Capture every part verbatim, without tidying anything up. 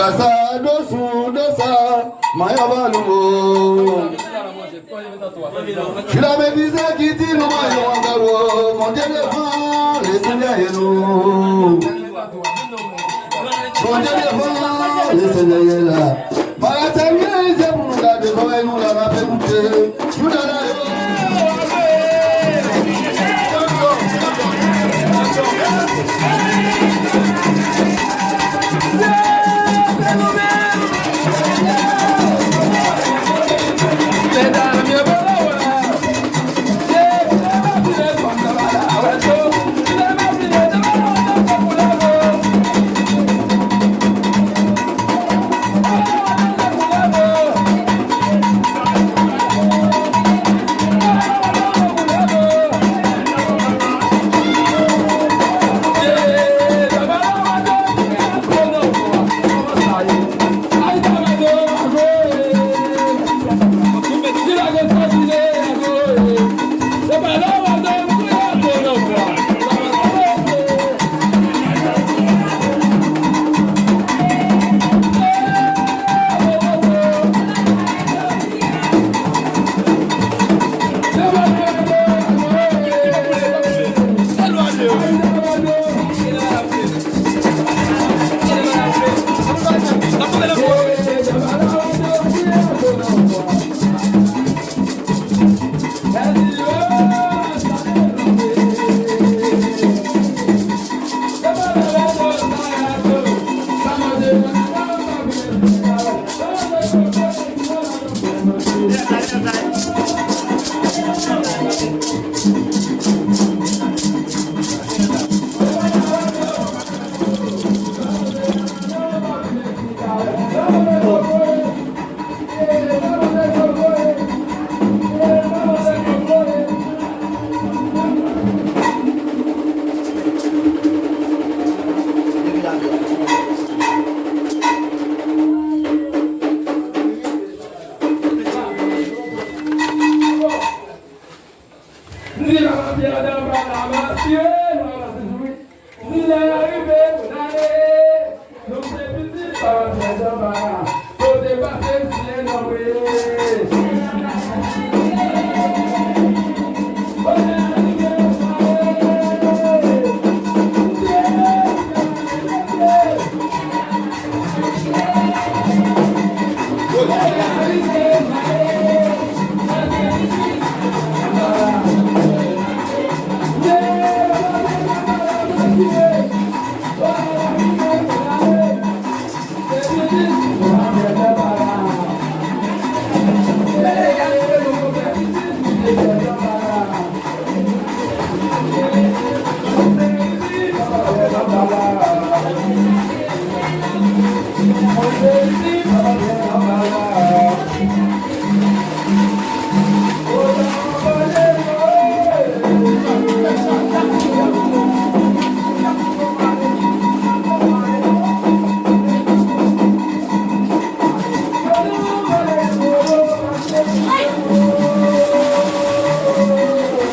Sa do sou do sa, manyan ba nou. Chila metize ki di nou manyan ba nou. Bondye devan, Lesenyè ye nou. Bondye devan, Lesenyè ye la. Bagay serye, se pou nou gade, bagay nou la, n ap ekoute. Jouda la yo.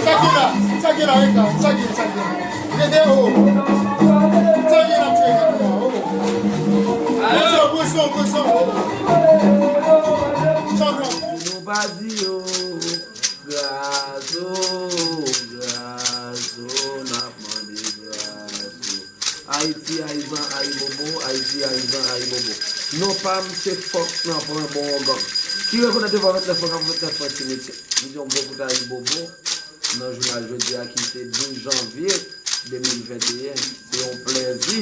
Sa gen la, sa gen la, rete la, sa gen, sa gen. Rete, oh. Sa gen la, tchè, oh. Pran san, pran san, pran san, oh. Chanpyon. Nou pa di yo, gras, oh, gras, oh, n ap mande gras, oh. Ayiti, Ayizan, Ayibobo, Ayiti, Ayizan, Ayibobo. Non pa m se Fòk nan pran bon ougan. Ki rekonèt devan vennèf fwa, ka pou vennèf fwa simitye. Nou di yon gwo kout Ayibobo nan jounal jodi a ki se douz janvye de mil venteyen. Se yon plèzi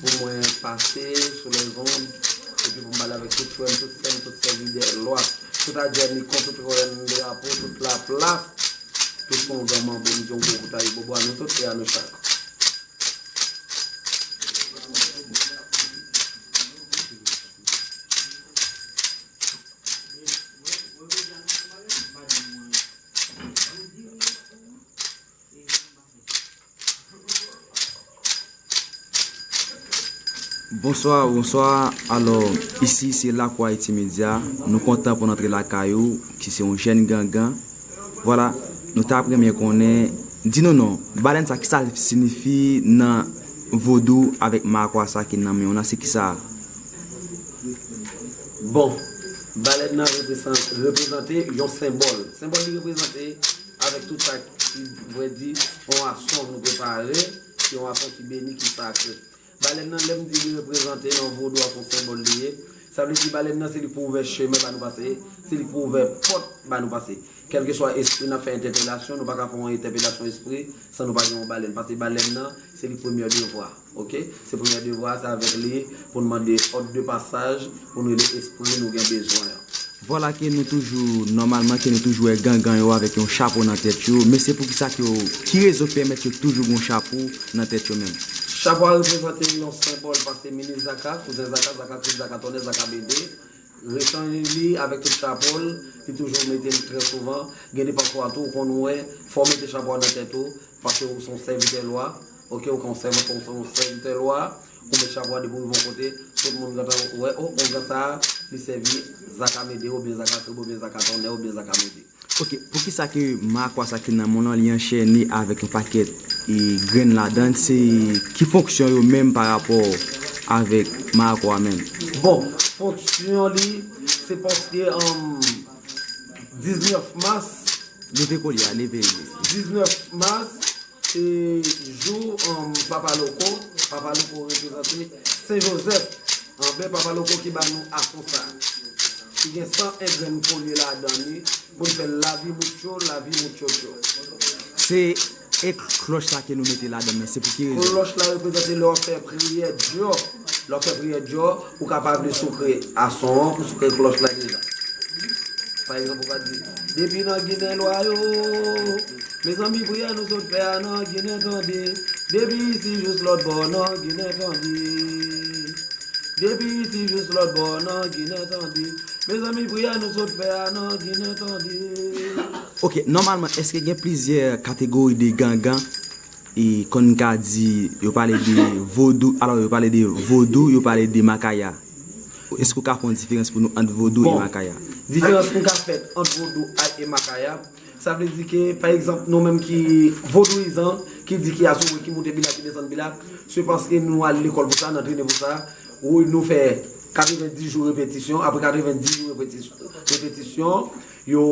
pou mwen pase sou lèzond epi pou m pale avèk tout frè m, tout sè m, tout sèvitè lwa, tout adjènikon, tout rèn drapo, tout laplas, tout ougan manbo. M di yon gwo kout Ayibobo a nou tout e a nou chak. Bonswa, bonswa. Alò, isi se Lakou Ayiti Medya. Nou kontan pou n antre lakay ou, ki se yon jèn gangan. Vwala, nou t ap renmen konnen, di nou non, balèn sa, kisa l siyifi nan vodou avèk makwa sa ki nan men w lan, se kisa? Bon, balèn nan reprezan- reprezante yon senbòl. Senbòl li reprezante avèk tout sa ki vle di yon ason nou prepare, se yon ason ki beni, ki sakre. Balèn nan, lè m di li reprezante nan vodou a, se yon senbòl li ye. Sa vle di balèn nan se li pou ouvè chemen ba nou pase, se li pou ouvè pòt ba nou pase. Kèlkeswa espri n ap fè entèpelasyon, nou pa ka fè yon entèpelasyon espri san nou pa gen yon balèn. Paske balèn nan, se li premyè devwa. Oke? Se premyè devwa, se avèk li pou n mande òd de pasaj, pou n rele espri nou gen bezwen an. Vwala ke nou toujou, nòmalman ke nou toujou wè gangan yo avèk yon chapo nan tèt yo. Men se poukisa ke yo, ki rezon k pèmèt yo toujou gen yon chapo nan tèt yo menm? Chapo a reprezante yon senbòl, paske minis Zaka, kouzen Zaka, Zaka Kris, Zaka Tonnè, Zaka Bebe, rechanj li avèk tout chapo l, li toujou mete l trè souvan. Gen de pafwa tou, ou konn wè, fò w mete chapo a nan tèt ou, paske ou se yon sèvitè lwa, oke, ou se yon sèvitè, ou se yon sèvitè lwa, ou met chapo a depi w rive yon kote, tout moun gentan wè, o, o, nèg sa a, li sèvi Zaka Mede, oubyen Zaka Krib, oubyen Zaka Tonnè, oubyen Zaka Mede. Ok, poukisa ke marakwa sa ki nan men w lan, li anchène avèk yon pakèt e grenn ladan l? Se ki fonksyon yo menm pa rapò avèk marakwa menm? Bon, fonksyon li, se paske, um, diznèf mas, leve kolye a, leve, leve. Diznèf mas, se jou, um, Papa Loko. Papa Loko reprezante Sen Jozèf. Anben, Papa Loko ki ba nou ason sa, ki gen san en grenn kolye ladan li, pou n fè lavi mucho, lavi muchocho. Se e klòch la ke nou mete ladan, men se pou ki rezon? Klòch la reprezante lè w ap fè priyè djò. Lè w ap fè priyè djò, ou ka pa vle sikre ason an pou sikre klòch la deja. Pa egzanp, ou ka di, depi nan Ginen lwa yo, mezanmi, priyè nou sot fè a nan Ginen tande. Depi isi jous lòt bò nan Ginen tande. Depi isi jous lòt bò nan Ginen tande. Mezanmi, priyè nou sot fè a nan Ginen tande. Ok, nòmalman, èske gen plizyè kategori de gangan? E kon n ka di, yo pale de vodou, alò yo pale de vodou, yo pale de makaya. Èske w ka fè yon diferans pou nou ant vodou e makaya? Bon, diferans m ka fè ant vodou a, e makaya, sa vle di ke, pa egzanp, nou menm ki vodouyizan, ki di ki asouwe, ki moute bila, ki desann bila, se paske nou al lekòl pou sa, n antrene pou sa, ou nou fè katrevenndis jou repetisyon, apre katrevenndis jou repetisyon, repetisyon, yo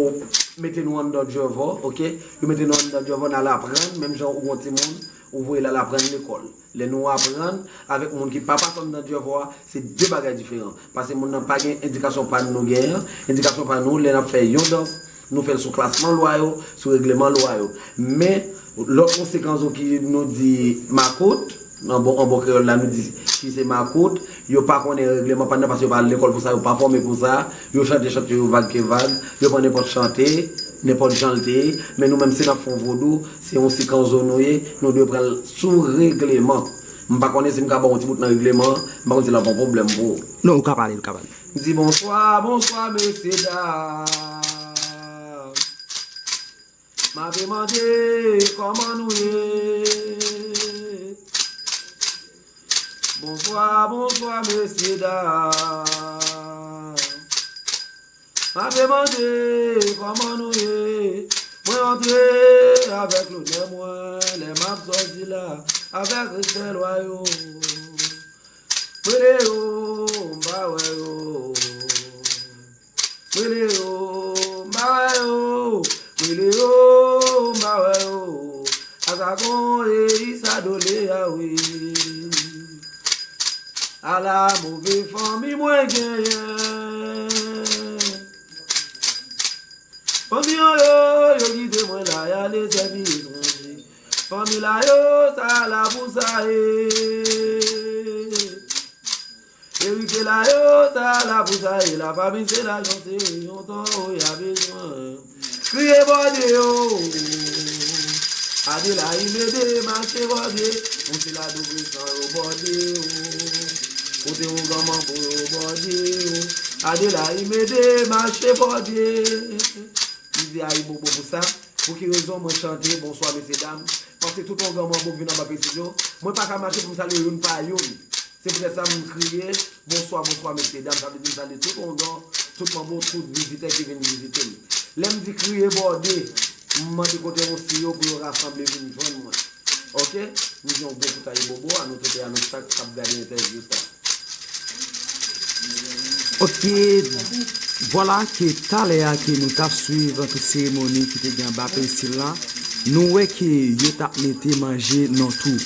mete nou anndan djèvò, oke? Yo mete nou anndan djèvò, n al aprann, menm jan ou gon timoun, ou voye l al aprann lekòl. Lè nou aprann avèk moun ki pa pase anndan djèvò a, se de bagay diferan. Paske moun nan pa gen endikasyon pa nou genyen an. Endikasyon pa nou, lè n ap fè yon dans, nou fè l sou klasman lwa yo, sou regleman lwa yo. Men, lòt konsekanzo ki nou di makout, an bon, an bon kreyòl la, nou di ki se makout, yo pa konnen regleman pa n nan paske yo pa al lekòl pou sa, yo pa fòme pou sa, yo chante chante yo vag ke vag, yo pran nenpòt chante, nenpòt jan l te ye, men nou menm si n ap fè yon vodou, se yon sikanzo nou ye, nou dwe pran l sou regleman. M pa konnen si m ka ba w yon ti bout nan regleman an, m pa konn si l ap yon pwoblèm pou ou. Non, ou ka pale, ou ka pale. M di bonswa, bonswa, mesye dam. M ape mande kòman nou ye. Bonswa, bonswa, mesye dam. M ape mande kòman nou ye. Mwen antre avèk lonè mwen, lè m ap sòti la, avèk respè lwa yo. M rele yo, m pa wè yo. M rele yo, m pa wè yo. M rele yo, m pa wè yo. Azagon e Isadole a wi. Ala move fanmi mwen genyen. Fanmi an yo, yo kite mwen la, y ale sèvi etranje. Fanmi la yo, sa la pou sa ye. Erite la yo, sa la pou sa ye. La fanmi se lajan, se yon tan, o, y a bezwen. Kriye bòde yo. Adela imede mache bòde. Monte la dobre san yo bòde yo. Kote ougan manbo yo bòde yo. Adela imede mache bòde. M di ayibobo pou sa. Pou ki rezon mwen chante bonswa mesye dam? Paske tout ougan manbo k vin anba pesid yo, mwen pa ka mache pou m salye youn pa youn. Se poutèt sa m kriye, bonswa, bonswa, mesye dam. Sa vle di m salye tout ougan, tout manbo, tout vizitè ki vin vizite m. Lè m di kriye bòde, m mande kote yon si yo pou yo rasanble vin jwenn mwen. Oke? M di yon gwo kout ayibobo a nou tout e a nou chak k ap gade entèvyou sa. Ok, vwala ke talè a ke nou t ap swiv tout seremoni ki te gen anba peristil la, nou wè ke yo t ap mete manje nan tou.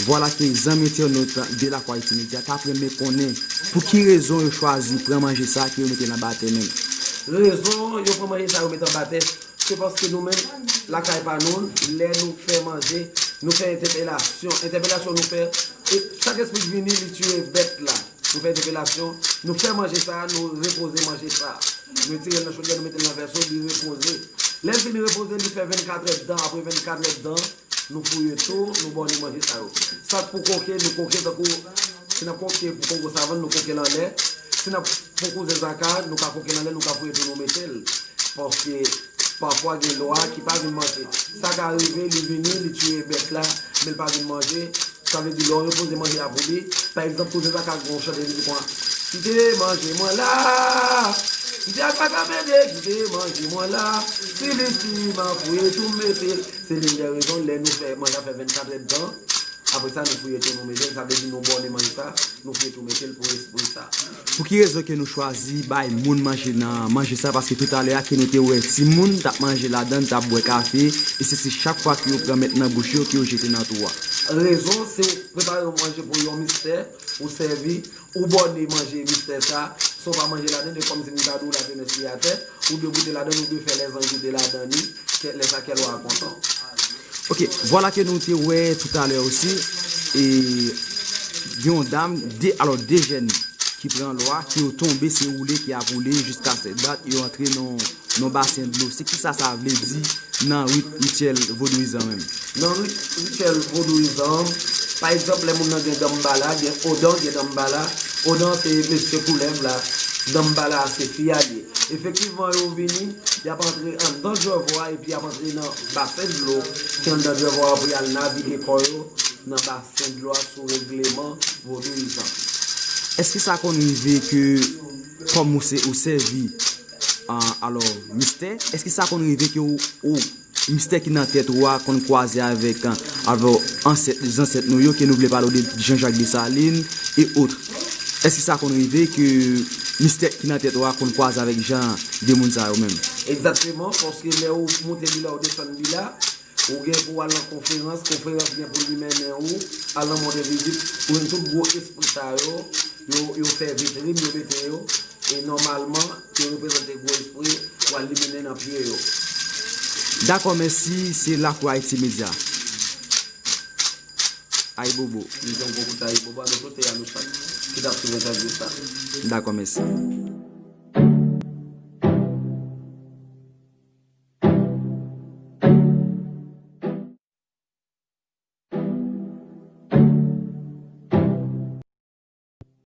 Vwala ke zanmi entènot de Lakou Ayiti Medya t ap renmen konnen pou ki rezon yo chwazi pran manje sa ke yo mete l anba tè menm. Rezon yo pran manje sa yo mete anba tè, se paske nou menm, lakay pa nou, lè nou fè manje, nou fè entèpelasyon. Entèpelasyon nou fè, e chak espri k vini, li tiye bèt la. Nou fè entèpelasyon, nou fè manje sa, nou repoze manje sa. Nou retire l nan chodyè, nou mete l nan vèso, li repoze. Lè l fin repoze, li fè vennkat èdtan, apre vennkat èdtan, nou fouye tou, nou bòne manje sa yo. Sa k pou koke, nou koke tankou, si n ap koke pou kongo savann, nou koke l anlè. Si n ap pou kouzen zaka, nou ka koke l anlè, nou ka fouye tou, nou mete l. Paske pafwa gen lwa ki pa vin manje. Sa ka rive, li vini, li tiye bèt la, men l pa vin manje. Sa vle di, lè w repoze manje a pou li, pa egzanp, kouzen zaka gen yon chante li di konsa, kite manje mwen la, kite ak pa ka mete, kite manje mwen la, si li si m a fouye tou m mete l. Se l'une des raisons, lè nou fè manje a fè vennkat èdtan, apre sa, nou fouye tou nou mete l, sa vle di nou bòne manje sa, nou fouye tou mete l pou espri sa. Pou ki rezon ke nou chwazi bay moun manje nan manje sa? Paske toutalè a ke nou te wè timoun t ap manje ladan l, t ap bwè kafe, e se, se chak fwa ke yo pran mèt nan bouch yo ke yo jete nan twou a. Rezon, se w prepare yon manje pou yon mistè, ou sèvi, ou bòne manje mistè sa, san w pa manje ladan l, e kòmsi m ta di w la te mèsi atè, ou dwe goute ladan l, ou dwe fè lèzanj goute ladan li, kè, lè sa kè lwa a kontan. Ok, vwala ke nou te wè toutalè osi, e gen yon dam, de, alò, de jèn ki pran lwa, ke yo tonbe, se woule ke y ap woule jiskaske dat yo antre nan, nan basen dlo. Se kisa sa vle di nan rit-, rityèl vodouyizan menm? Nan rit-, rityèl vodouyizan, pa egzanp, lè moun nan gen danmbala, gen odan, gen danmbala. Odan se mesye koulèv la, danmbala a se fi a l ye. Efektivman, yo vini, y ap antre anndan djèvò a, epi y ap antre nan basen dlo ki anndan djèvò a pou y al navige kò yo nan basen dlo a sou regleman vodouyizan. Èske sa konn rive ke, kòm ou se, ou sèvi, a, alò, mistè, èske sa konn rive ke ou, ou, mistè ki nan tèt ou a konn kwaze avèk, a, avè ansèt, zansèt nou yo, ke nou vle pale w de Jean-Jacques Dessalines e autres? Èske sa konn rive ke mistè ki nan tèt ou a konn kwaze avèk jan de moun sa yo menm? Egzakteman, paske lè ou monte bila, ou desann bila, ou gen pou w al nan konferans, konferans gen pou li mennen ou al nan Monte Vizit, ou jwenn tout gwo espri sa yo, yo, yo fè vitrin, yo mete yo, e nòmalman, yo reprezante gwo espri, w al limine nan pye yo. Dakò, mèsi, se Lakou Ayiti Medya. Ayibobo. M di yon gwo kout ayibobo a nou tout e a nou chak ki t ap swiv entèvyou sa. Dakò, mèsi.